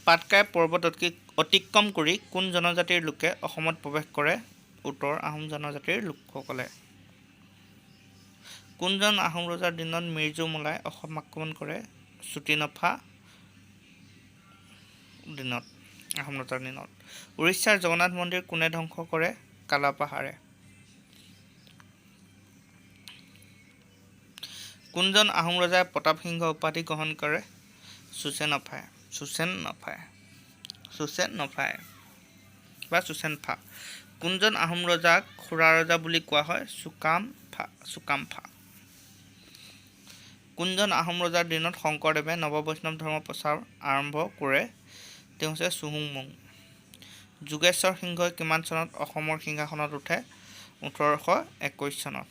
পাটকাই পৰ্বত অতিক্ৰম কৰি কোন জনজাতিৰ লোকে অসমত প্ৰৱেশ কৰে? উত্তৰ আহোম জনজাতিৰ লোকসকলে। কোনজন আহোম ৰজাৰ দিনত মিৰ্জুমলাই অসম আক্ৰমণ কৰে? চুতিনফা দিনত, আহোম ৰজাৰ দিনত। উৰিষ্যাৰ জগন্নাথ মন্দিৰ কোনে ধ্বংস কৰে? কালাপাহাৰে। কোনজন আহোম ৰজাই প্ৰতাপ সিংহ উপাধি গ্ৰহণ কৰে? চুচেনফাই, চুচেনফাই, চুচেনফাই বা চুচেনফা। কোনজন আহোম ৰজাক খোৰা ৰজা বুলি কোৱা হয়? চুকামফা, চুকামফা। কোনজন আহোম ৰজাৰ দিনত শংকৰদেৱে নৱবৈষ্ণৱ ধৰ্ম প্ৰচাৰ আৰম্ভ কৰে? তেওঁ হৈছে চুহুংমুং। যোগেশ্বৰ সিংহই কিমান চনত অসমৰ সিংহাসনত উঠে? 1821 চনত।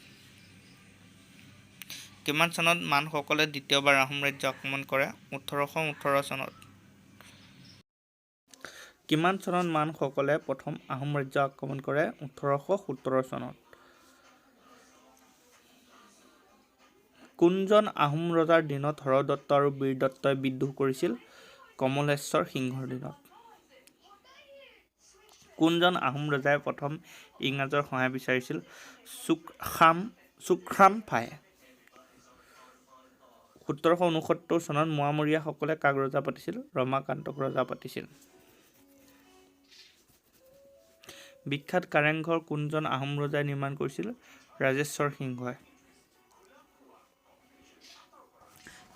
কিমান চনত মানসকলে দ্বিতীয়বাৰ আহোম ৰাজ্য আক্ৰমণ কৰে? 1818 চনত। কিমান চনত মানসকলে প্ৰথম আহোম ৰাজ্য আক্ৰমণ কৰে? 1817 চনত। কোনজন আহোম ৰজাৰ দিনত হৰদত্ত আৰু বীৰদত্তই বিদ্ৰোহ কৰিছিল? কমলেশ্বৰ সিংহৰ দিনত। কোনজন আহোম ৰজাই প্ৰথম ইংৰাজৰ সহায় বিচাৰিছিল? চুখ্ৰামফাই। 1769 চনত মোৱামৰীয়াসকলে কাক ৰজা পাতিছিল? ৰমাকান্তক ৰজা পাতিছিল। বিখ্যাত কাৰেংঘৰ কোনজন আহোম ৰজাই নিৰ্মাণ কৰিছিল? ৰাজেশ্বৰ সিংহই।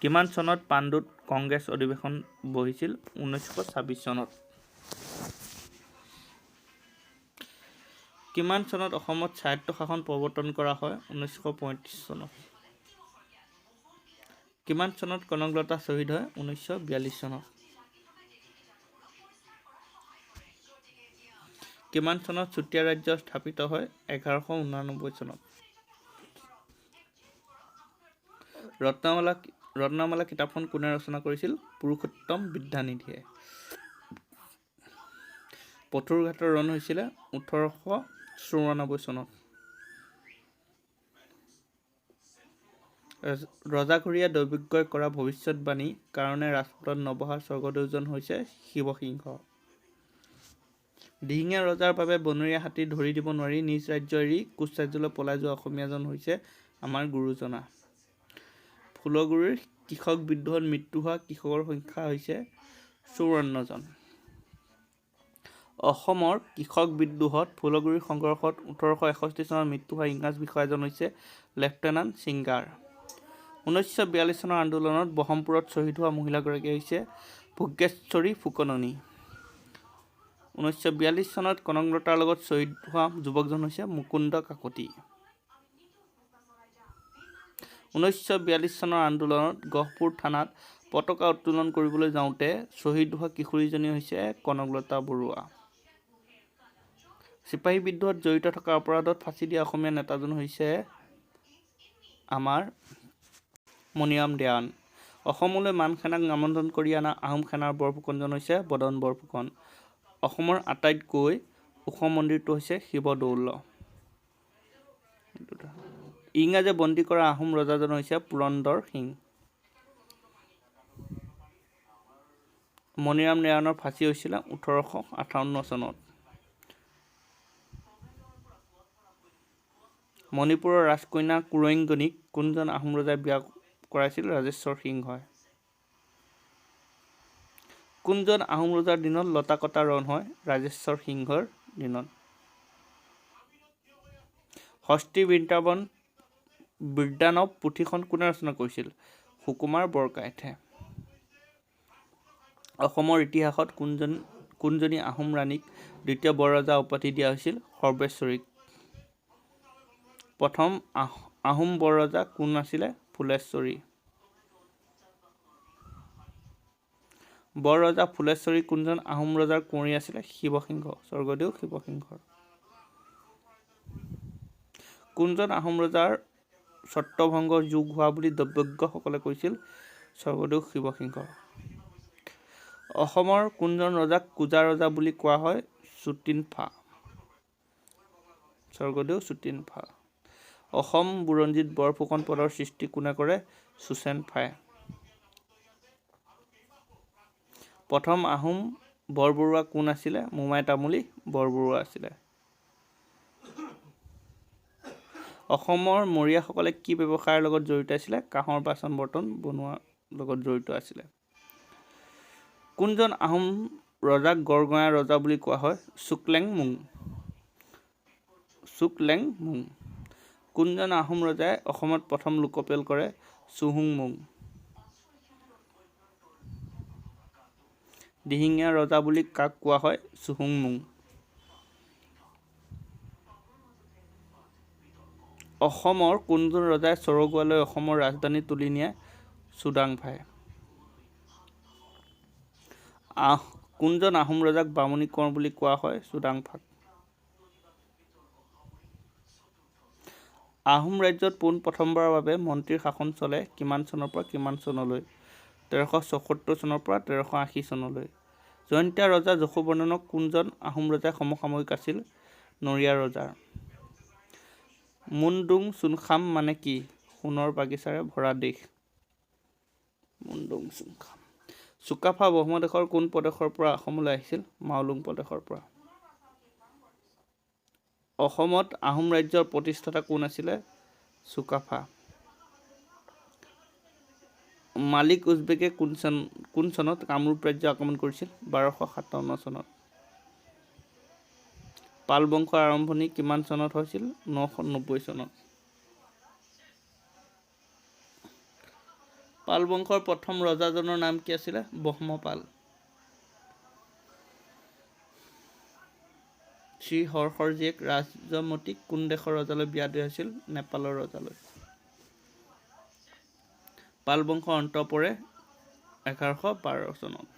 কিমান চনত পাণ্ডুত কংগ্ৰেছ অধিৱেশন বহিছিল? 1926 চনত। কিমান চনত অসমত স্বায়ত্ত শাসন প্ৰৱৰ্তন কৰা হয়? 1935 চনত। কিমান চনত কনকলতা শ্বহীদ হয়? 1942 চনত। কিমান চনত চুতীয়া ৰাজ্য স্থাপিত হয়? 1189 চনত। ৰত্নমালা কিতাপখন কোনে ৰচনা কৰিছিল? পুৰুষোত্তম বিদ্যানিধিয়ে। পথৰুঘাটৰ ৰণ হৈছিলে 1894 চনত। ৰজাঘৰীয়া দৈৱজ্ঞই কৰা ভৱিষ্যতবাণী কাৰণে ৰাজপাটত নবহা স্বৰ্গদেউজন হৈছে শিৱসিংহ। দিহিঙীয়া ৰজাৰ বাবে বনৰীয়া হাতী ধৰি দিব নোৱাৰি নিজ ৰাজ্য এৰি কোচ ৰাজ্যলৈ পলাই যোৱা অসমীয়াজন হৈছে আমাৰ গুৰুজনা। ফুলগুৰিৰ কৃষক বিদ্ৰোহত মৃত্যু হোৱা কৃষকৰ সংখ্যা হৈছে 54জন। অসমৰ কৃষক বিদ্ৰোহত ফুলগুৰিৰ সংঘৰ্ষত 1861 চনত মৃত্যু হোৱা ইংৰাজ বিষয়াজন হৈছে লেফটেনেণ্ট ছিংগাৰ। 1942 চনৰ আন্দোলনত বহৰমপুৰত শ্বহীদ হোৱা মহিলাগৰাকী হৈছে ভোগেশ্বৰী ফুকননী। 1942 চনত কনকলতাৰ লগত শ্বহীদ হোৱা যুৱকজন হৈছে মুকুন্দ কাকতি। 1942 চনৰ আন্দোলনত গহপুৰ থানাত পতাকা উত্তোলন কৰিবলৈ যাওঁতে শ্বহীদ হোৱা কিশোৰীজনী হৈছে কনকলতা বৰুৱা। চিপাহী বিদ্ৰোহত জড়িত থকা অপৰাধত ফাঁচি দিয়া অসমীয়া নেতাজন হৈছে আমাৰ মণিৰাম দেৱান। অসমলৈ মান সেনাক আমন্ত্ৰণ কৰি অনা আহোম সেনাৰ বৰফুকনজন হৈছে বদন বৰফুকন। অসমৰ আটাইতকৈ ওখ মন্দিৰটো হৈছে শিৱদৌল। ইংৰাজে বন্দী কৰা আহোম ৰজাজন হৈছে পুৰন্দৰ সিং। মণিৰাম দেৱানৰ ফাঁচি হৈছিলে 1858 চনত। মণিপুৰৰ ৰাজকন্যা কুৰংগনীক কোনজন আহোম ৰজাই বিয়া কৰাইছিল? ৰাজেশ্বৰ সিংহই। কোনজন আহোম ৰজাৰ দিনত লতাকটা ৰণ হয়? ৰাজেশ্বৰ সিংহৰ দিনত। হস্তি বৃন্দাবন বৃন্দানৱ পুথিখন কোনে ৰচনা কৰিছিল? সুকুমাৰ বৰকাইথে। অসমৰ ইতিহাসত কোনজনী আহোম ৰাণীক দ্বিতীয় বৰৰজা উপাধি দিয়া হৈছিল? সৰ্বেশ্বৰীক। প্ৰথম আহোম বৰৰজা কোন আছিলে? ফুলেশ্বৰী। বৰৰজা ফুলেশ্বৰী কোনজন আহোম ৰজাৰ কুঁৱৰী আছিলে? শিৱসিংহ, স্বৰ্গদেউ শিৱসিংহৰ। কোনজন আহোম ৰজাৰ ছত্ৰভংগ যোগ হোৱা বুলি দৈৱজ্ঞসকলে কৈছিল? স্বৰ্গদেউ শিৱসিংহ। অসমৰ কোনজন ৰজাক কুঁজা ৰজা বুলি কোৱা হয়? চুতিনফা, স্বৰ্গদেউ চুতিনফা। অসম বুৰঞ্জীত বৰফুকন পদৰ সৃষ্টি কোনে কৰে? চুচেনফাই। প্ৰথম আহোম বৰবৰুৱা কোন আছিলে? মোমাই তামুলী বৰবৰুৱা আছিলে। অসমৰ মৰিয়াসকলে কি ব্যৱসায়ৰ লগত জড়িত আছিলে? কাঁহৰ বাচন বৰ্তন বনোৱাৰ লগত জড়িত আছিলে। কোনজন আহোম ৰজাক গড়গঞা ৰজা বুলি কোৱা হয়? চুক্লেংমুং। চুক্লেংমুং। কোনজন আহোম ৰজাই অসমত প্ৰথম লোকপিয়ল কৰে? চুহুংমুং। দিহিঙীয়া ৰজা বুলি কাক কোৱা হয়? চুহুংমুং। অসমৰ কোনজন ৰজাই চৰগুৱালৈ অসমৰ ৰাজধানী তুলি নিয়ে? চুডাংফাই। কোনজন আহোম ৰজাক বামুণী কোঁৱৰ বুলি কোৱা হয়? চুডাংফাক। আহোম ৰাজ্যত পোন প্ৰথমবাৰৰ বাবে মন্ত্ৰীৰ শাসন চলে কিমান চনৰ পৰা কিমান চনলৈ? 1374 চনৰ পৰা 1380 চনলৈ। জয়ন্তীয়া ৰজা যশোবৰ্ধনক কোনজন আহোম ৰজাই সমসাময়িক আছিল? নৰিয়া ৰজাৰ। মুনডুং চুনখাম মানে কি? সোণৰ বাগিচাৰে ভৰা দেশ। মুনডুং চুনখাম। চুকাফা ব্ৰহ্মদেশৰ কোন প্ৰদেশৰ পৰা অসমলৈ আহিছিল? মাওলুং প্ৰদেশৰ পৰা। অসমত আহোম ৰাজ্যৰ প্ৰতিষ্ঠাতা কোন আছিলে? চুকাফা। মালিক উজবেকে কোন চনত কামৰূপ ৰাজ্য আক্ৰমণ কৰিছিল? 1257 চনত। পাল বংশৰ আৰম্ভণি কিমান চনত হৈছিল? 990 চনত। পাল বংশৰ প্ৰথম ৰজাজনৰ নাম কি আছিলে? ব্ৰহ্মপাল। শ্ৰীহৰ্ষৰ জীয়েক ৰাজমতীক কোন দেশৰ ৰজালৈ বিয়া দিয়া হৈছিল? নেপালৰ ৰজালৈ। পাল বংশৰ অন্ত পৰে 1112 চনত।